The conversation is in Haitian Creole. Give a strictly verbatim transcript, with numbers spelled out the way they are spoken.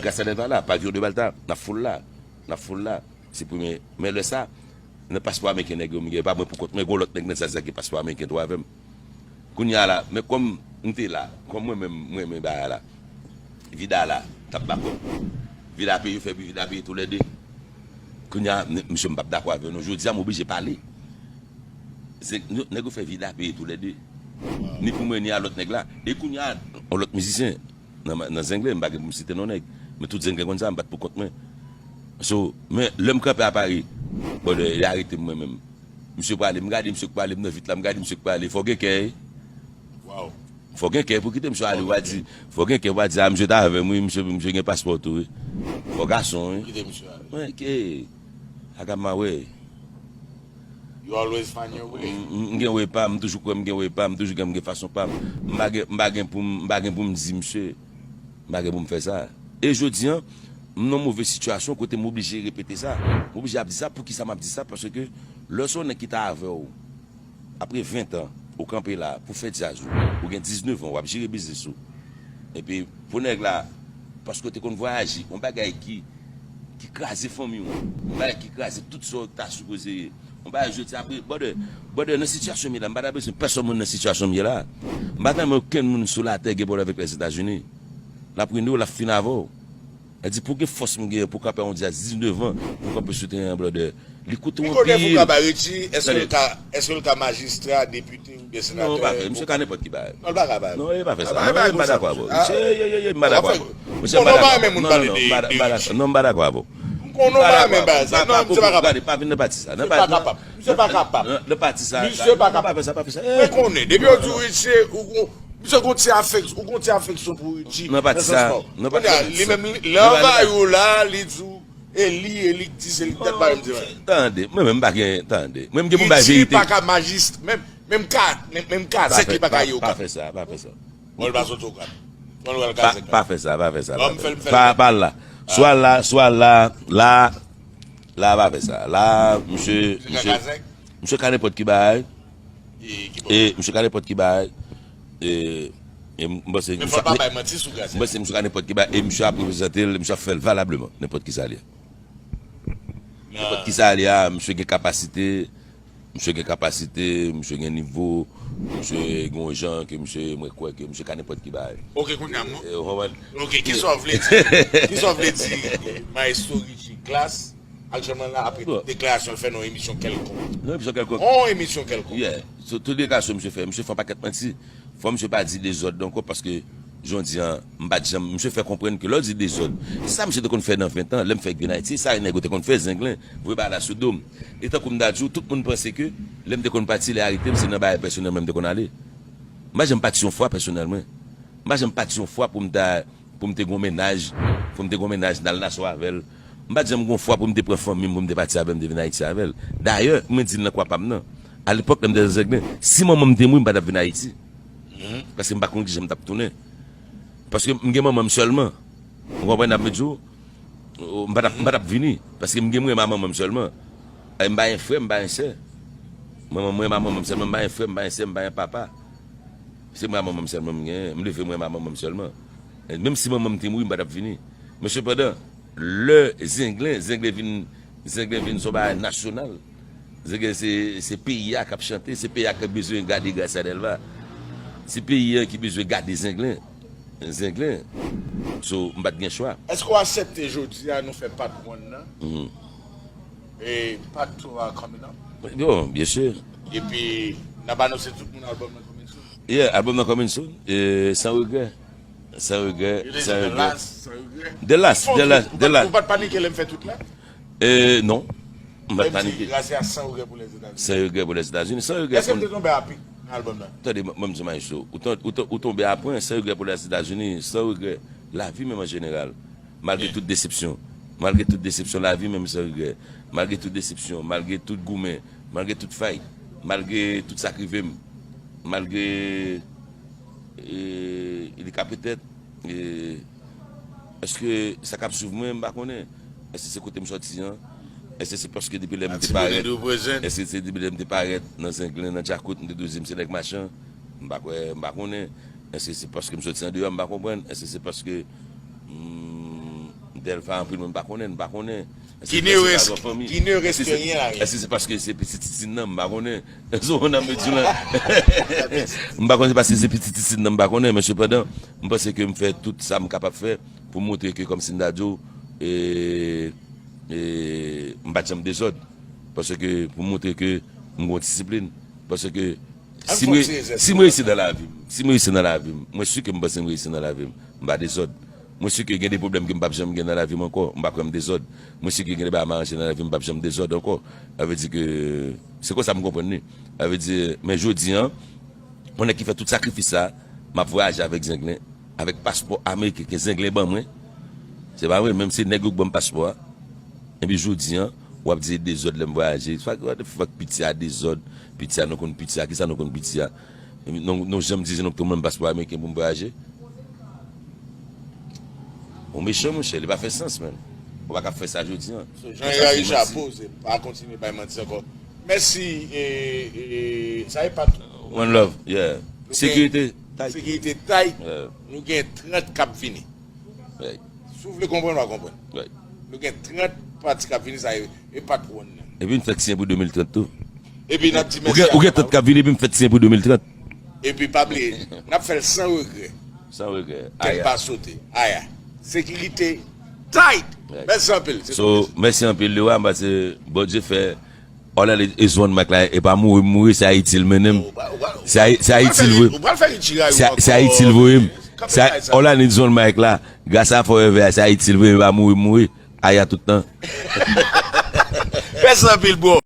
Gracia Delva la, Pavillon de Bal ta, n ap foul la. N ap foul la. Se premye. Men lè sa, nan paspò ameriken nèg yo m gen, pa mwen poukont mwen, gen yon lòt nèg nan Zaza gen paspò ameriken tou avè m. Kounye a la, men kòm m te la, kòm mwen menm, mwen menm bagay la, Vida la, t ap dakò. Vida peye, fè Vida peye toulède. Kounye a, m- misye m p ap dakò avè nou. Jodi a, m oblije pale. Se, nou- nèg yo fè Vida peye toulède. Ni pou mwen, ni a lòt nèg la. E kounye a, yon lòt mizisyen, nan, nan Zenglen, m pa gen pou m site non nèg. Men tout Zenglen konn sa, m bat pou kont mwen. So, men lè m kanpe a Pari, brother, y arete m mwen menm. Misye prale, m gade misye k prale, m nan vit la, m gade misye k prale. Fò gen kè, wi. Fò gen kè pou kite misye ale, w a di. Fò gen kè, w a di, a, misye ta avè m, wi, misye, misye gen paspò tou, wi. Fò gason, wi. Kite misye ale. Mwen, ke, agama, wi. You always find your way. M, m, m gen wi pa m, m toujou kwè m gen wi pa m, m toujou gen, m gen fason pa m. M pa gen, m pa gen pou m, m pa gen pou m di misye. M pa gen pou m fè sa. E jodi an, m nan move sitiyasyon kote m oblije repete sa. M oblije ap di sa. Poukisa m ap di sa? Paske lè se yon nèg ki ta avè w, apre ven tan, ou kanpe la pou fè djaz ou, ou gen diznèf an, w ap jere biznis ou. Epi, pou nèg la, paske w te konn vwayaje, yon bagay ki, ki kraze fanmi w, yon bagay ki kraze tout sa w ta sipoze ye. Yon bagay jodi apre, brother, brother, nan sitiyasyon m ye la, m pa ta bezwen pèsonn moun nan sitiyasyon m ye la. M pa ta renmen okenn moun sou latè gen pwoblèm avèk Lèzetazini. L ap rene w, l ap fin avè w. Li di, pou gen fòs m gen pou kanpe a yon djaz diznèf an, pou kanpe sou teren an, brother. Li koute w anpil. Nico Neuf ou ka bay Richie, èske l ka, èske l ka majistra, depite oubyen senatè? Non, pa fè, misye ka nenpòt ki bagay. Non, l pa ka bay. Non, e pa fè sa. Non, e m pa dakò avè w. Misye, ye, ye, ye, m pa dakò avè w. Misye, m pa dakò avè w. Non, non, non, m pa dakò avè w. M konnen w pa renmen bagay sa. Non, misye pa ka bay. Gade, pa vin nan pati sa. Misye pa kapab. Misye pa kapab. Nan pati sa. Misye pa kapab. Pa fè sa, pa fè sa. Mwen konnen, depi yo di w Richie, ou gon- Misye gon ti afeksyon, ou gon ti afeksyon pou Richie. Nan pati sa, nan pati sa. Li menm, li anvayi w la, li di w, e li, e li k di, se li k tèt bagay, m di, tande, mwen menm m pa gen, tande. Mwen m gen pou m bay verite. Richie pa ka majist, menm, menm ka, menm, menm kazèk li pa ka ye Okap. Pa fè sa, pa fè sa. Bon, l pa soti Okap. Bon, l wè l kazèk la. Pa fè sa, pa fè sa. Pa, pa la. Swa la, swa la, la, la, pa fè sa. La, misye, misye, misye ka nenpòt ki bagay. E, e misye ka nenpòt ki bagay. E, e m panse misye ka nenpòt ki bagay. E misye ap reprezante l, misye ap fè l valableman. Nenpòt ki sa l ye. Nenpòt ki sa l ye a, misye gen kapasite. Misye gen kapasite, misye gen nivo. Misye gen yon jan ke misye, mwen kwè ke misye ka nenpòt ki bagay. Ok, kounye a, mwen. Ok, kisa w vle di? Kisa w vle di, Maestro Richie Classe? Aktyèlman la, apre tout deklarasyon l fè nan yon emisyon kèlkonk. Nan yon emisyon kèlkonk. Yon emisyon kèlkonk. Yeah. So, tout deklarasyon misye fè, misye fè yon pakèt manti. Fò misye pa di dezòd ankò, paske jodi an, m pa t janm, misye fè konprann ke lè w di dezòd, se sa misye te konn fè nan ven tan, lè m fèk vin Ayiti, sa nèg yo te konn fè, Zenglen, voye bagay la sou do m. E tankou m ta di w, tout moun panse ke lè m te konn pati, lè arete m, se nan bagay pèsonèl mwen m te konn ale. M pa janm pati yon fwa pèsonèl mwen. M pa janm pati yon fwa pou m ta pou m te gon mennaj, pou m te gon mennaj, n al Nassau avè l. M pa t janm gon fwa pou m te pran fanmi m, pou m te pati avè l, m te vin Ayiti avè l. Dayè, mwen di l nan kwa pa m nan. Alepòk, lè m te nan Zenglen, si manman m te mouri, m pa t ap vin Ayiti. Paske m pa konn kijan m t ap tounen. Paske m gen manman m sèlman. Ou konprann sa m vle di w? M pa t ap, m pa t ap vini. Paske m gen mwen, manman m sèlman. E m pa gen frè, m pa gen sè. Mwen, mwen, mwen, manman m sèlman, m pa gen frè, m pa gen sè, m pa gen papa. Se mwen, manman m sèlman m genyen. M leve mwen, manman m sèlman. E menm si manman m te mouri, m pa t ap vini. Men sepandan, lè Zenglen, Zenglen vin, Zenglen vin se yon bagay nasyonal. Zenglen se, se peyi a k ap chante, se peyi a k bezwen gade Gracia Delva. Se peyi a ki bezwen gade Zenglen. Zenglen. So, m pa t gen chwa. Èske w aksepte jodi a nou fè part one nan? E part two a coming up? Bon, byen si. Epi, n ap anonse tout moun album nan coming soon? Yeah, album nan coming soon. E, Sans Regret. Sans Regret, Sans Regret. The Last, The Last, The Last. Ou pa t panike lè m fè tout la? E, non. M pa t panike. Gracia, Sans Regret pour les États-Unis. Sans Regret pour les États-Unis. Sans Regret. Èske m te tonbe a pik nan album nan? Tande, mwen, mwen di w, Maestro, ou ton-, ou ton-, ou tonbe a pwen, Sans Regret pour les États-Unis, Sans Regret, lavi menm an jeneral. Malgre tout desepsyon. Malgre tout desepsyon, lavi menm san regrè. Malgre tout desepsyon, malgre tout goumen, malgre tout fight, malgre tout sa k rive m, malgre, e, li ka petèt, e, èske sa k ap swiv mwen, m pa konnen. Èske se kote m sòti an? Èske se paske depi lè m te parèt, èske se depi lè m te parèt nan Zenglen, nan Djakout, m te toujou di m se nèg machan? M pa kwè, m pa konnen. Èske se paske m sòti andeyò, m pa konprann? Èske se paske, hmm, Dèlfa anpil moun pa konnen, m pa konnen. Ki ne reste rien la. Èske se paske se pitit Titid nan, m pa konnen. Se yon nan medyo la. M pa konnen se paske se pitit Titid nan, m pa konnen, men sepandan, m panse ke m fè tout sa m kapab fè pou montre ke kòm si m ta di w, e, e, m pa t janm dezòd. Paske pou montre ke m gon disiplin. Paske si m, si m reyisi nan lavi m, si m reyisi nan lavi m, mwen si ke m panse m reyisi nan lavi m, m pa dezòd. Mwen si ke gen de pwoblèm ke m p ap janm gen nan lavi m ankò, m pa kwè m dezòd. Mwen si ke gen de bagay m aranje nan lavi m, m p ap janm dezòd ankò. Sa vle di ke se konsa m konprann li. Sa vle di, men jodi an, yon nèg ki fè tout sakrifis sa, m ap vwayaje avèk Zenglen, avèk paspò ameriken ke Zenglen ban mwen. Se pa vre, menm se nèg yo k ban m paspò a. Epi jodi an, w ap di e dezòd lè m vwayaje. Fuck, what the fuck, piti a dezòd, piti a nou konn piti a, kisa nou konn piti a? Nou, nou janm di se nou k te ban m paspò ameriken pou m vwayaje? Ou mechan, monchè, li pa fè sans, man. Ou pa ka fè sa jodi an. So, Jean Hérard Richard, poze, pa kontinye bay manti ankò. Mèsi, e, e, sa e pa tout. One love, yeah. Sekirite tight. Sekirite tight. Yeah. Nou gen trant k ap vini. Right. Si w vle konprann, w a konprann. Right. Nou gen trant pati k ap vini, sa e, e pa twòn nan. Epi n fèk siyen pou de mil trant tou. Epi n ap di mèsi. Ou gen, ou gen trant k ap vini, epi m fèk siyen pou de mil trant. Epi pa bliye, n ap fè l san regrè. San regrè. Kè n pa sote. Aya. Sekirite tight. Right. Mèsi anpil. So, mèsi anpil, Lewa, m panse Bondye fè Orlando is one mic la, e pa mouri m mouri, se Ayiti l mennen m. Se Ayi-, se Ayiti l vre. Ou pral fè Richie Rayou ankò. Se Ayiti l voye m. Se Orlando is one mic la, gras a Forever a, se Ayiti l voye m, e pa mouri m mouri. Aya tout tan. Mèsi anpil, bro.